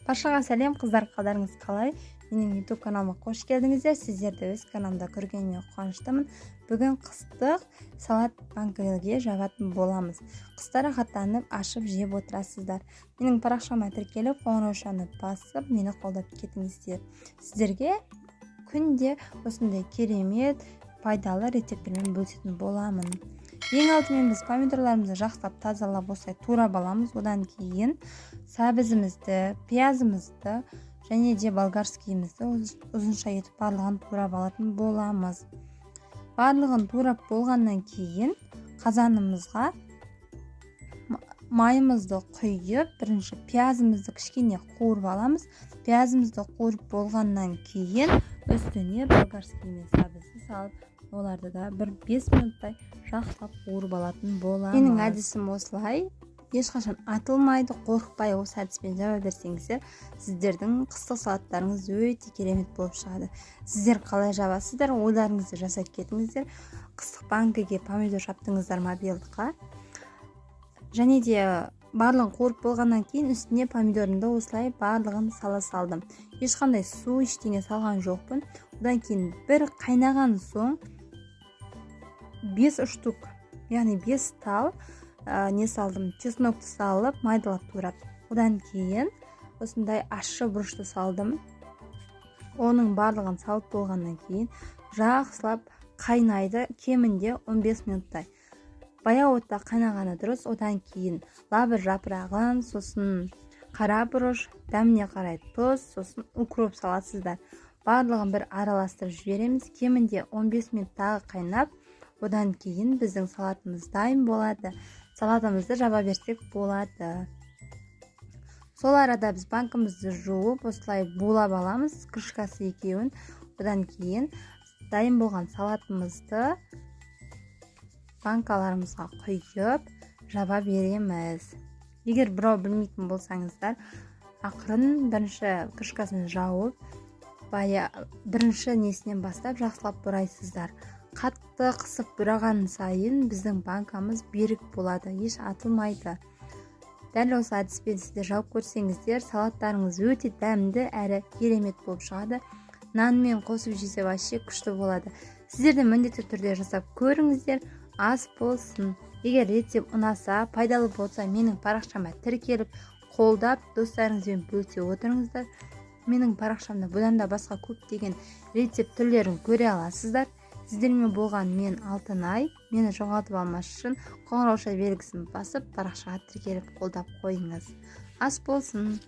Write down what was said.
Баршаға сәлем, қыздар! Қалдарыңыз қалай? Менің YouTube каналыма қош келдіңіздер! Сіздерді өз каналымда көргеніме қуаныштымын. Бүгін қыстық салат банкіге жабатын боламыз. Қыста рахаттанып ашып жеп отырасыздар. Менің парақшама тіркеліп, қоңыраушаны басып, мені қолдап кетіңіздер. Сіздерге күнде осындай керемет, пайдалы рецепттермен бөлісетін боламын. Ең алдымен біз помидорларымызды жақсылап тазалап, осылай турап аламыз. Одан кейін сәбізімізді, пиязымызды және де болгарскийімізді ұзынша етіп барлығын турап алатын боламыз. Барлығын турап болғаннан кейін қазанымызға майымызды құйып, бірінші пиязымызды кішкене қуырып аламыз. Пиязымызды қуырып болғаннан кейін үстіне болгарский мен сәбізді салып, оларды да бір 5 минуттай жақсылап қуырып алатын боламыз. Менің әдісім осылай, ешқашан атылмайды. Қорықпай осы әдіспен жаба берсеңіздер, сіздердің қыстық салаттарыңыз өте керемет болып шығады. Сіздер қалай жабасыздар, ойларыңызды жасап кетіңіздер. Қыстық банкіге помидор жаптыңыздар ма биылдыққа? Және де барлығын қуырып болғаннан кейін үстіне помидорымды осылай барлығын сала салдым. Ешқандай су, ештеңе салған жоқпын. Одан кейін бір қайнаған соң бес штук, яғни бес тал не салдым, чеснокты салып, майдалап турап. Одан кейін осындай ащы бұрышты салдым. Оның барлығын салып болғаннан кейін жақсылап қайнайды, кемінде 15 минуттай баяу отта қайнағаны дұрыс. Одан кейін лавр жапырағын, сосын қара бұрыш, дәміне қарай тұз, сосын укроп саласыздар. Барлығын бір араластырып жібереміз. Кемінде 15 минут тағы қайнап, одан кейін біздің салатымыз дайын болады. Салатымызды жаба берсек болады. Сол арада біз банкімізді жуып, осылай булап аламыз, крышкасы екеуін. Одан кейін дайын болған салатымызды банкаларымызға құйып, жаба береміз. Егер бұрау білмейтін болсаңыздар, ақырын бірінші крышкасын жауып, бая бірінші несінен бастап жақсылап бұрайсыздар. Қатты қысып бұраған сайын біздің банкамыз берік болады, еш атылмайды. Дәл осы әдіспен сіздер жауып көрсеңіздер, салаттарыңыз өте дәмді әрі керемет болып шығады. Нанмен қосып жесе, вообще күшті болады. Сіздер де міндетті түрде жасап көріңіздер. Ас болсын! Егер рецепт ұнаса, пайдалы болса, менің парақшама тіркеліп, қолдап, достарыңызбен бөлісе отырыңыздар. Менің парақшамда бұдан да басқа көптеген рецепт түрлерін көре аласыздар. Сіздермен болған мен, Алтынай. Мені жоғалтып алмас үшін қоңырауша белгісін басып, парақшаға тіркеліп, қолдап қойыңыз. Ас болсын!